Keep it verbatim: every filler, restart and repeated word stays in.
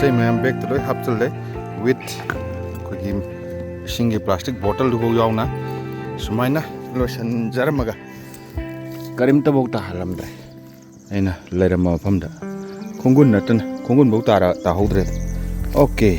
ꯑꯇꯩ ꯃꯌꯥꯝ ꯕꯦꯛꯇ ꯂꯣꯏ ꯍꯥꯞꯆꯤꯜꯂꯦ꯫ With ꯑꯩꯈꯣꯏꯒꯤ ꯏꯁꯤꯡꯒꯤ plastic bottleꯗꯨꯐꯥꯎ ꯌꯥꯎꯅ ꯁꯨꯃꯥꯏꯅ ꯂꯣꯏꯁꯤꯟꯖꯔꯝꯃꯒ ꯀꯔꯤꯝꯇꯐꯥꯎ ꯇꯥꯍꯜꯂꯝꯗ꯭ꯔꯦ꯫ ꯑꯩꯅ ꯂꯩꯔꯝꯕ ꯃꯐꯝꯗ ꯈꯣꯡꯒꯨꯟ ꯅꯠꯇꯅ ꯈꯣꯡꯒꯨꯟꯐꯧ ꯇꯥꯔ ꯇꯥꯍꯧꯗ꯭ꯔꯦ꯫ Okay,